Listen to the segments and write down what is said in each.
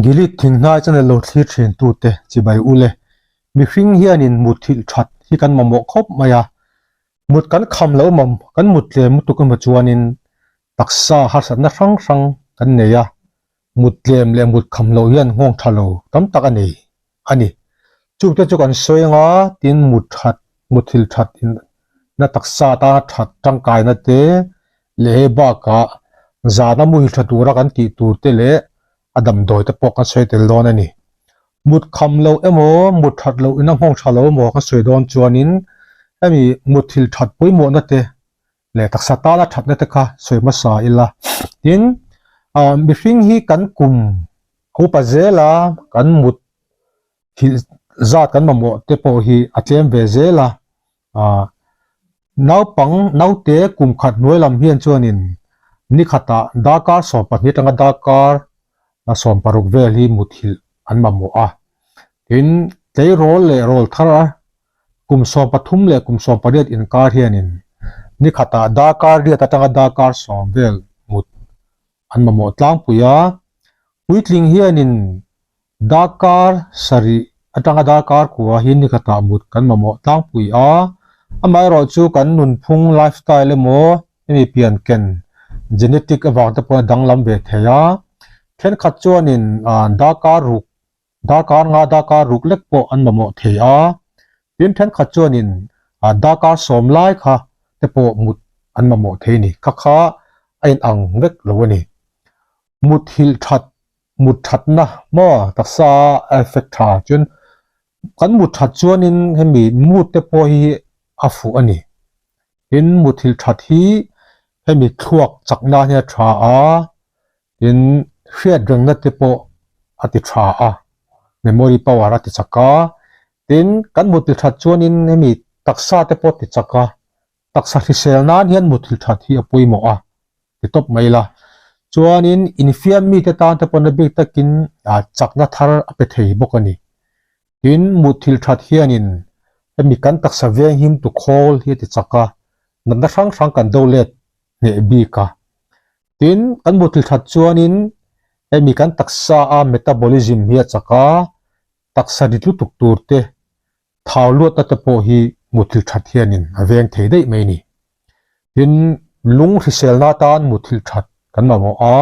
Gilead thinghnai channel lo thlir thin tute chibai ule. Mihring hianin mutthilh that hi kan mamawh khawp mai a, mut kan kham lo mam kan mut tlem lutuk emaw chuanin taksa harsatna hrang hrang kan nei a, mut tlem leh mut kham loh hian nghawng tha lo tam tak a nei a ni. Chute chu kan sawi anga tin mut that mutthilh that in na taksa tana that tangkaina te leh hei bakah zana muhil tha tura kan tih tur te leh a damdawi te pawh kan sawi tel dawn a ni. Mut kham loh emaw mut that loh ina nghawng tha lo emaw kan sawi dawn chuanin hemi mutthilh that pawimawhna te leh taksa tana thatna te kha sawi hmasa ila. Tin, ah mihring hi kan kum upa zela kan mut thil zat kan mamawh te pawh hi a tlem ve zel a, ah naupang naute kum khat hnuai lam hian chuanin ni khatah darkar 12 atanga darkar 16 vel hi muthilh an mamawh a, tin tleirawl leh rawl thar kum 13 leh kum 18 inkar hianin ni khatah darkar riat atanga darkar 10 vel mut an mamawh tlangpui a, puitling hianin Darkar sarih atanga darkar kua hi ni khatah mut kan mamawh tlangpui a, amaherawh chu kan nunphung lifestyle emaw hemi pian ken genetic avang te pawh a danglam ve thei a, thenkhat chuanin darkar ruk darkar nga darkar ruk lek pawh an mamawh thei a, tin thenkhat chuanin darkar sawm lai kha te pawh mut an mamawh thei a ni, kha kha a inang vek lo a ni. Muthilh that mut thatna maw taksa a effect tha chuan kan mut that chuanin hemi mood te pawh hi a fuh a ni. Tin muthilh that hi hemi thluak chak nan hian a tha a, tin hriat rengna te pawh a ti tha a, memory power a ti chak a, tin kan muthilh that chuanin hemi taksa te pawh a ti chak a, Taksa hrisel nan hian muthilh that hi a pawimawh a, ti tawp mai la. Chuanin infiam mite tan te pawh na bik takin chakna thar a pe thei bawk a ni. Tin, muthilh that hianin hemi kan taksa veng him tu khawl hi a ti chak a, natna hrang hrang kan do let hneh bik a. Tin, kan muthilh that chuanin hemi kan taksa a metabolism hi a chak a, taksa rit lutuk tur te Thau luatna te pawh hi muthilh that hianin a veng thei daih mai a ni. Tin, lung hriselna atan muthilh that kan mamawh a.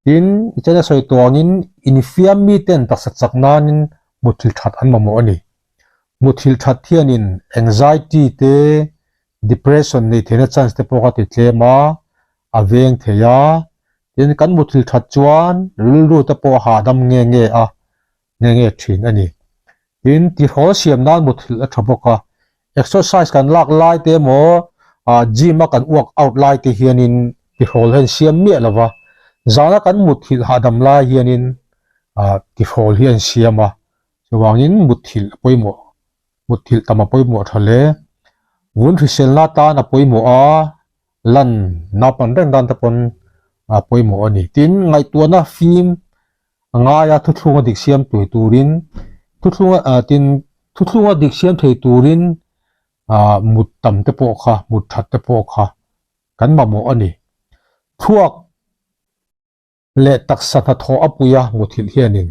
Tin, i chana sawi tuangin infiam miten taksa chak nanin muthilh that an mamawh a ni. Muthilh that hianin anxiety te, depression nei theihna chance te pawh kha ti tlem a, a veng thei a. Tin, kan muthilh that chuan rilru te pawh a hahdam nge nge a, nge nge thin a ni. Tin, tihrawl siam nan muthilh a tha bawk a, exercise kan lak lai te emaw ah gym a kan work out lai te hianin tihrawl hian siam miah lo va, zana kan muthilh hahdam lai hianin ah tihrawl hi an siam a, chuvangin muthilh a pawimawh, muthilh tam a pawimawh tha hle. Vun hriselna tan a pawimawh a, lan naupan reng dan te pawn a pawimawh a ni. Tin, ngaihtuahna fim A ngaia thuthlunga dik siam tui turin thuthlunga ah tin thuthlunga dik siam thei turin ah mut tam te pawh kha mut that te pawh kha kan mamawh a ni. Thluak leh taksa hnathawh a pui a muthilh hianin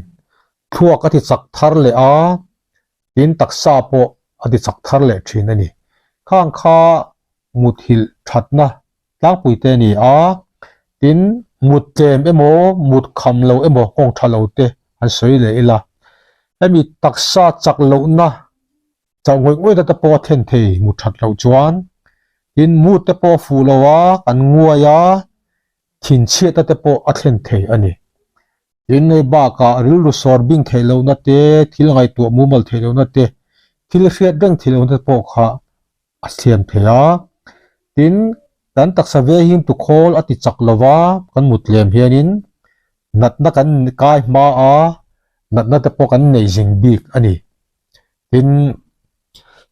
thluak a ti chak thar leh a, tin taksa pawh a ti chak thar leh thin a ni. Khang kha muthilh thatna tlangpui te a ni a, tin mut tlem emaw mut kham lo emaw nghawng tha lo te an sawi leh ila, hemi taksa chak lohna chauh ngawih ngawih na te pawh a thlen thei mut that loh chuan, tin mut te pawh a fuh lo a, kan nguai a, thinchhiatna te pawh a thlen thei a ni. Tin hei bakah rilru sawr bing theih lohna te, thil ngaihtuah mumal theih lohna te, thil hriat reng theih lohna te pawh kha a siam thei a, tin kan taksa ve him tu khawl a ti chak lo va, kan mut lem hianin natna kan kai hma a, natna te pawh kan nei zing bik a ni. Tin,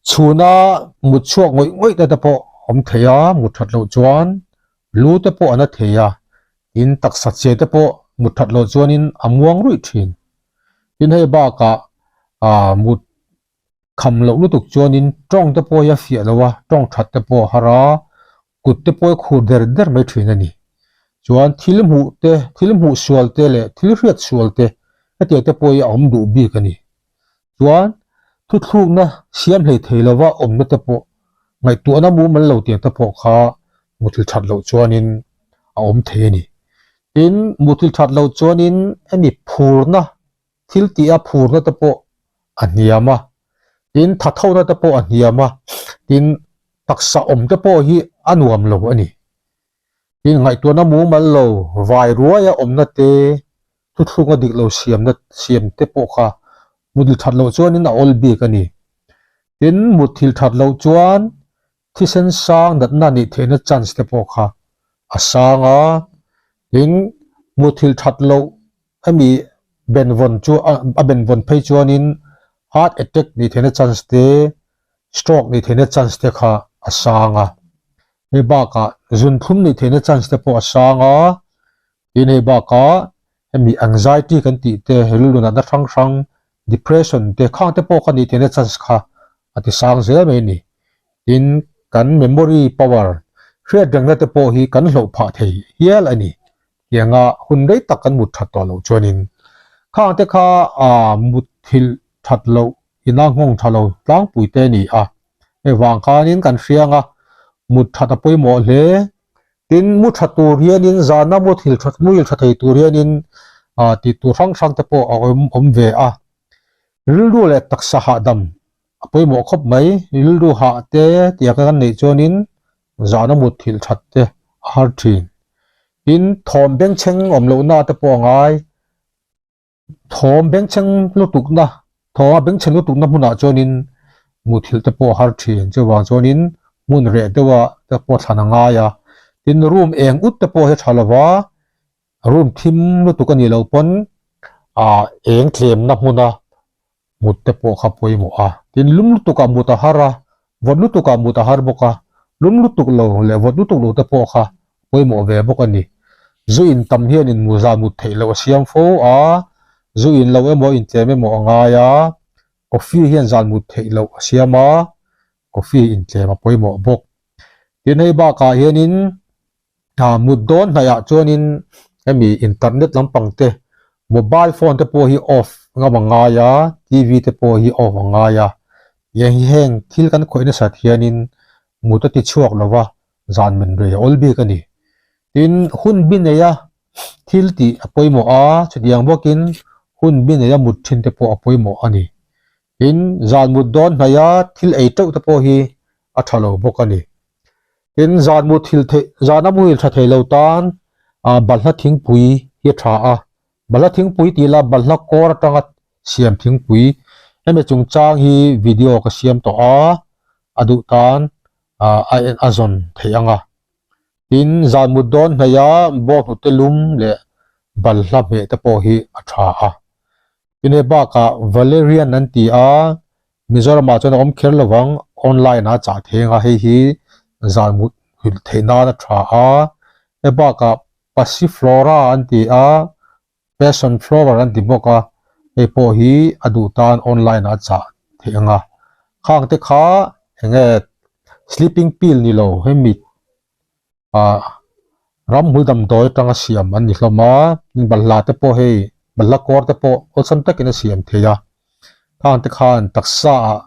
chhuna mut chhuak ngawih ngawih te te pawh awm thei a, mut that loh chuan lu te pawh a na thei a, tin taksa che te pawh mut that loh chuanin a muang ruih thin. Tin hei bakah ah mut Kham loh lutuk chuanin tawng te pawh hi a fiah lo a, tawng that te pawh a har a, kut te pawh hi khur der der mai thin a ni. Chuan thil hmuh te, thil hmuh sual te leh thil hriat sual te hetiang te pawh hi a awm duh bik a ni. Chuan thuthlukna siam hlei thei lova awmna te pawh ngaihtuahna mumal lo tiang te pawh kha muthil that loh chuanin a awm thei a ni. Tin, muthil that loh chuanin hemi phurna thil tih a phurna te pawh a hniam a, tin thathona te pawh a hniam a, tin taksa awm te pawh hi a nuam lo a ni. Tin, ngaihtuahna mumal lo vai ruaia awmna te, thuthlunga dik lo siamna siam te pawh kha muthil that loh chuanin a awl bik a ni. Tin, muthil that loh chuan thisen sang natna nih theihna chance te pawh kha a sang a, tin, muthil that loh hemi benvawn chu a benvawn phei chuanin heart attack nih theihna chance te, stroke nih theihna chance te kha a sang a. Hei bakah zunthlum nih theihna chance te pawh a sang a, tin hei bakah hemi anxiety kan tih te, rilru natna hrang hrang, depression te khang te pawh kha nih theihna chance kha a ti sang zel mai a ni. Tin, kan memory power hriat rengna te pawh hi kan hloh phah thei hial a ni. Tianga hun rei tak kan mut that tawh loh chuanin khang te kha mut thilh that loh ina nghawng tha lo tlangpui te a ni a. Hei vang khanin kan hriang a, mut that a pawimawh hle. Tin, mu tha tur hianin zana mu thil tha muil tha thei tur hianin tih tur hrang hrang te pawh a awm awm ve a. Rilru leh taksa hahdam a pawimawh khawp mai. Rilru hah te tia kan neih chuanin zana mut thil that te a har thin. Tin, thawm bengchheng awm lohna te pawh a ngai. Thawm bengchheng lutukna, thawm a bengchheng lutukna hmunah chuanin muthilh te pawh a har thin. Chuvang chuanin hmun reh deuha te pawh thlan a ngai a. Tin, room eng ut te pawh hi a tha lova, room thim lutuk a nih loh pawn ah eng tlemna hmuna mut te pawh kha pawimawh a. Tin, lum lutukah mut a har a, vawt lutukah mut a har bawk a, lum lutuk lo leh vawt lutuk lo te pawh kha pawimawh ve bawk a ni. Zu in tam hian in mu zan mut theih loh a siam fo a, zu in lo emaw in tlem emaw a ngai a, coffee hian zan mut theih loh a siam a, coffee in tlem a pawimawh bawk. Tin, hei bakah hianin mut dawn hnaihah chuanin hemi internet lampang te, mobile phone te pawh hi off ngam a ngai a, TV te pawh hi off a ngai a, tiang hi heng thil kan khawih nasat hianin mut a ti chhuak lo va, zan men rei a awl bik a ni. Tin, hun bi neia thil tih a pawimawh a, chutiang bawkin hun bi neia mut thin te pawh a pawimawh a ni. Tin, zan mut dawn hnaia thil ei teuh te pawh hi a tha lo bawk a ni. Tin, zan mut thil theih, zana muhil tha thei lo tan balhla thingpui hi a tha a. Balhla thingpui tih la balhla kawr atanga siam thingpui hemi chungchang hi video ka siam tawh a, a duh tan a en a zawn theih ang a. Tin, zan mut dawn hnaih a bawnghnute lum leh balhla hmeh te pawh hi a tha a. Tin, hei bakah Valerian an ti a, Mizoramah chuan a awm kher lo vang, online a chah theng a, hei hi zan mut hrilh theih nan a tha a. Hei bakah Passiflora an ti a, Passion flower an ti bawk a, hei pawh hi a duh tan online a chah theih ang a. Khang te kha enge sleeping pill ni lo hemi ah ramhmul damdawi atanga siam an ni hlawm a, balhla te pawh hei balhla kawr te pawh awlsam takin a siam thei a. Khang te khan taksa ah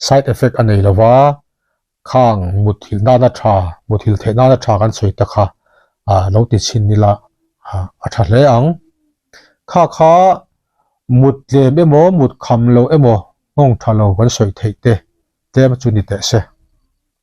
side effect a nei lo va, Khang muthilh nana tha, muthilh theih nana tha kan sawi ta kha lo ti chhin ila a tha hle ang. Kha kha mut tlem emaw mut kham lo emaw nghawng tha lo kan sawi theih te tlem chu ni teh se.